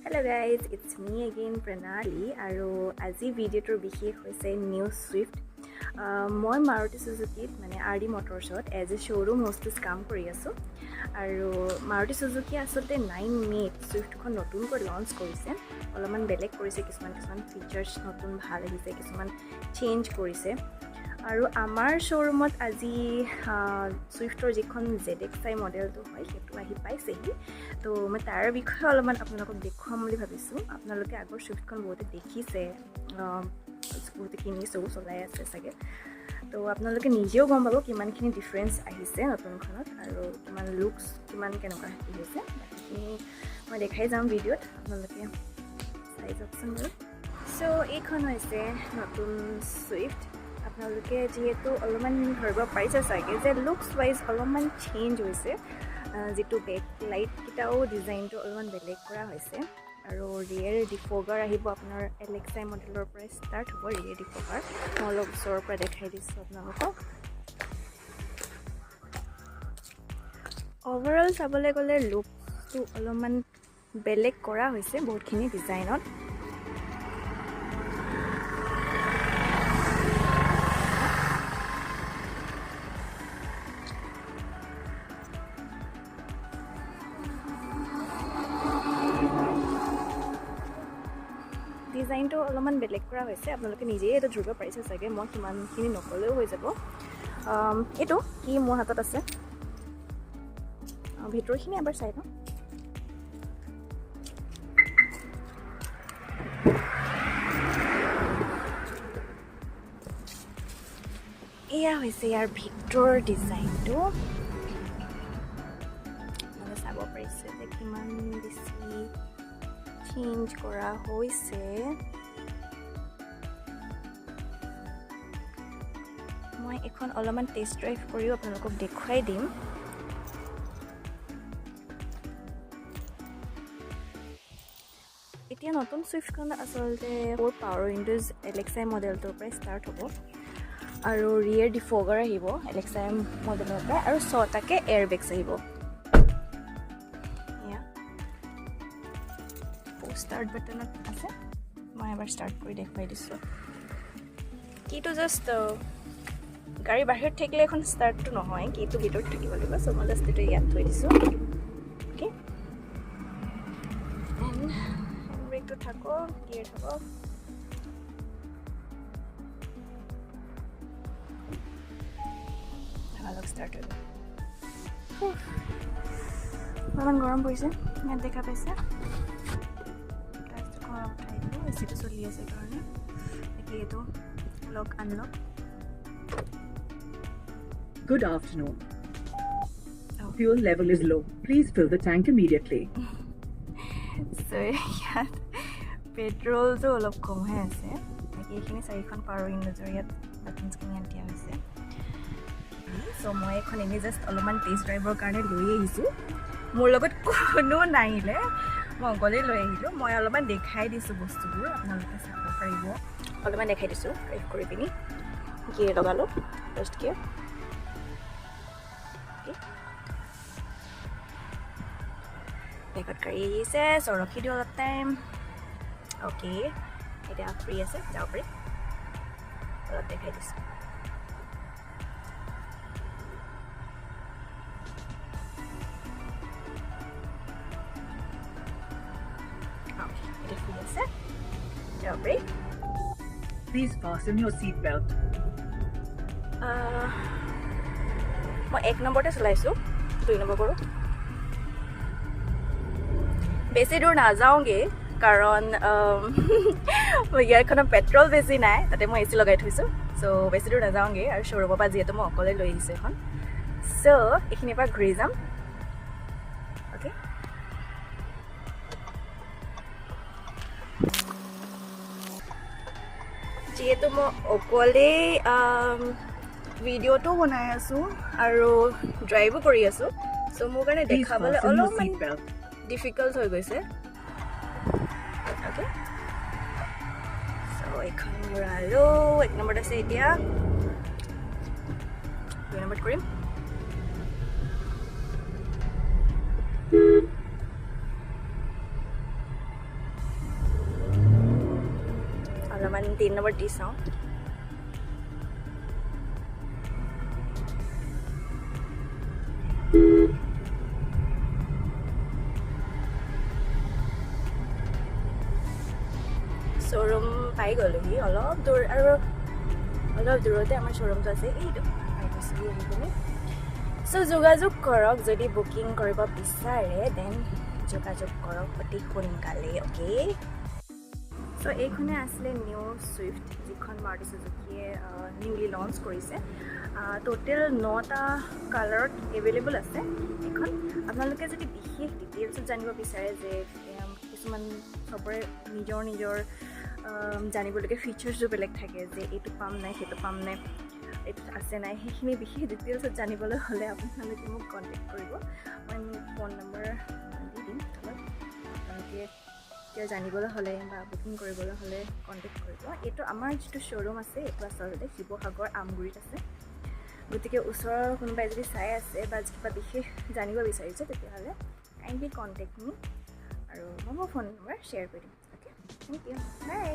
Hello guys, it's me again Pranali আৰু আজি ভিডিঅ'টোৰ বিশেষ হৈছে নিউ চুইফ্ট। মই মাৰুতি চুজুকিত মানে আৰ ডি মটৰ্ছত এজ এ শ্ব'ৰুম হোষ্টেছ কাম কৰি আছোঁ আৰু মাৰুতি চুজুকি আচলতে 9 মে'ত চুইফ্টখন নতুনকৈ লঞ্চ কৰিছে। অলপমান বেলেগ কৰিছে, কিছুমান কিছুমান ফিচাৰ্ছ নতুন ভাল আহিছে, কিছুমান চেঞ্জ কৰিছে। আৰু আমাৰ শ্ব'ৰুমত আজি চুইফ্টৰ যিখন জেড এক্স আই মডেলটো হয় সেইটো আহি পাইছেহি। তো মই তাৰ বিষয়ে অলপমান আপোনালোকক দেখুৱাম বুলি ভাবিছোঁ। আপোনালোকে আগৰ চুইফ্টখন বহুতে দেখিছে, বহুতে কিনিছেও, চলাই আছে চাগে। তো আপোনালোকে নিজেও গম পাব কিমানখিনি ডিফাৰেঞ্চ আহিছে নতুনখনত আৰু কিমান লুকছ কিমান কেনেকুৱা আহিছে। বাকীখিনি মই দেখাই যাম ভিডিঅ'ত, আপোনালোকে চাই যাওকচোন বাৰু। চ' এইখন হৈছে নতুন চুইফ্ট। আপোনালোকে যিহেতু অলপমান ধৰিব পাৰিছে চাগে যে লুকছ ৱাইজ অলপমান চেঞ্জ হৈছে। যিটো বেক লাইটকেইটাও ডিজাইনটো অলপমান বেলেগ কৰা হৈছে আৰু ৰিয়েৰ ডিফগাৰ আহিব আপোনাৰ এল এক্স আই মডেলৰ পৰাই ষ্টাৰ্ট হ'ব ৰিয়েৰ ডিফগাৰ। মই অলপ ওচৰৰ পৰা দেখাই দিছোঁ আপোনালোকক। অভাৰঅল চাবলৈ গ'লে লুকছটো অলপমান বেলেগ কৰা হৈছে বহুতখিনি ডিজাইনত। ডিজাইনটো অলপমান বেলেগ কৰা হৈছে, আপোনালোকে নিজেই এইটো ধৰিব পাৰিছে চাগে, মই সিমানখিনি নক'লেও হৈ যাব। এইটো কি মোৰ হাতত আছে, ভিতৰখিনি এবাৰ চাই লওঁ। এয়া হৈছে ইয়াৰ ভিতৰৰ ডিজাইনটো, আপোনালোকে চাব পাৰিছে যে কিমান বেছি চেঞ্জ কৰা হৈছে। মই এখন অলপমান টেষ্ট ড্ৰাইভ কৰিও আপোনালোকক দেখুৱাই দিম। এতিয়া নতুন চুইফ্টখন আচলতে 4 পাৱাৰ উইণ্ড'জ এল এক্স আই মডেলটোৰ পৰাই ষ্টাৰ্ট হ'ব আৰু ৰিয়েৰ ডিফগাৰ আহিব এল এক্স আই মডেলৰ পৰা আৰু 6টাকে এয়াৰ বেগছ আহিব। ষ্টাৰ্ট বাটনত আছে, মই এবাৰ ষ্টাৰ্ট কৰি দেখুৱাই দিছোঁ। কিটো জাষ্ট গাড়ী বাহিৰত থাকিলে এখন ষ্টাৰ্টটো নহয়, কিটো ভিতৰত থাকিব লাগিব। চ' মই জাষ্ট এইটো ইয়াত থৈ দিছোঁ। অ'কে, এণ্ড ব্ৰেকটো থাকক, গিয়েৰ থাকক। লগালগ ষ্টাৰ্ট হৈ গ'ল। অলপমান গৰম পৰিছে, ইয়াত দেখা পাইছে। উঠাই দিলোঁ, এ চিটো চলি আছে কাৰণে। বাকী এইটো lock unlock. Good afternoon. Fuel level is low. Please fill the tank immediately. So ইয়াত পেট্ৰলটো অলপ কমহে আছে। বাকী এইখিনি 4খন পাৱাৰ উইণ্ড'জৰ ইয়াত বাটনছখিনি ইয়াত দিয়া হৈছে। চ' মই এখন এনেই জাষ্ট অলপমান টেষ্ট ড্ৰাইভৰ কাৰণে লৈ আহিছোঁ, মোৰ লগত কোনো নাহিলে, মই অকলেই লৈ আহিলোঁ। মই অলপমান দেখাই দিছোঁ বস্তুবোৰ, আপোনালোকে চাব পাৰিব। অলপমান দেখাই দিছোঁ ড্ৰাইভ কৰি পিনি। গিয়েৰ লগালোঁ, ফাৰ্ষ্ট গিয়েৰ। বেগত গাড়ী আহিছে, চ' ৰখি দিওঁ অলপ টাইম। অ'কে, এতিয়া ফ্ৰী আছে, যাব পাৰি। অলপ দেখাই দিছোঁ। Please fasten your seat belt. মই 1 নম্বৰতে চলাইছোঁ, 2 নম্বৰ কৰোঁ। বেছি দূৰ নাযাওঁগৈ কাৰণ ইয়াৰখনত পেট্ৰল বেছি নাই, তাতে মই এ চি লগাই থৈছোঁ। চ' বেছি দূৰ নাযাওঁগৈ আৰু শ্ব'ৰুমৰ পৰা যিহেতু মই অকলে লৈ আহিছোঁ এখন। চ' এইখিনিৰ পৰা ঘূৰি যাম। অ'কে, যিহেতু মই অকলেই ভিডিঅ'টো বনাই আছোঁ আৰু ড্ৰাইভো কৰি আছোঁ, চ' মোৰ কাৰণে দেখাবলৈ অলপমান ডিফিকাল্ট হৈ গৈছে। অ'কে, চ' এইখন ঘূৰালোঁ, 1 নম্বৰত আছে, এতিয়া 2 নম্বৰত কৰিম। অলপমান 3 নম্বৰ দি চাওঁ। শ্ব'ৰুম পাই গ'লোহি, অলপ দূৰ আৰু অলপ দূৰতে আমাৰ শ্ব'ৰুমটো আছে, এইটো পাই গৈছোহি আহি পিনে। চ' যোগাযোগ কৰক যদি বুকিং কৰিব বিচাৰে, then যোগাযোগ কৰক অতি সোনকালেই, অ'কে। চ' এইখনে আছিলে নিউ চুইফ্ট, যিখন মাৰুতি চুজুকিয়ে নিউলি লঞ্চ কৰিছে। টোটেল 9টা কালাৰত এভেইলেবল আছে এইখন। আপোনালোকে যদি বিশেষ ডিটেইলছত জানিব বিচাৰে যে কিছুমান চবৰে নিজৰ নিজৰ জানিবলগীয়া ফিচাৰ্ছো বেলেগ থাকে, যে এইটো পাম নাই, সেইটো পাম নাই, এইটো আছে নাই, সেইখিনি বিশেষ ডিটেইলছত জানিবলৈ হ'লে আপোনালোকে মোক কণ্টেক্ট কৰিব। মই মোৰ ফোন নম্বৰ দি দিম তলত, আপোনালোকে এতিয়া জানিবলৈ হ'লে বা বুকিং কৰিবলৈ হ'লে কণ্টেক্ট কৰিব। এইটো আমাৰ যিটো শ্ব'ৰুম আছে, এইটো আচলতে শিৱসাগৰ আমগুৰিত আছে। গতিকে ওচৰৰ কোনোবাই যদি চাই আছে বা কিবা বিশেষ জানিব বিচাৰিছে, তেতিয়াহ'লে কাইণ্ডলি কণ্টেক্ট মি আৰু মই মোৰ ফোন নম্বৰ শ্বেয়াৰ কৰি দিম। Okay, thank you, bye.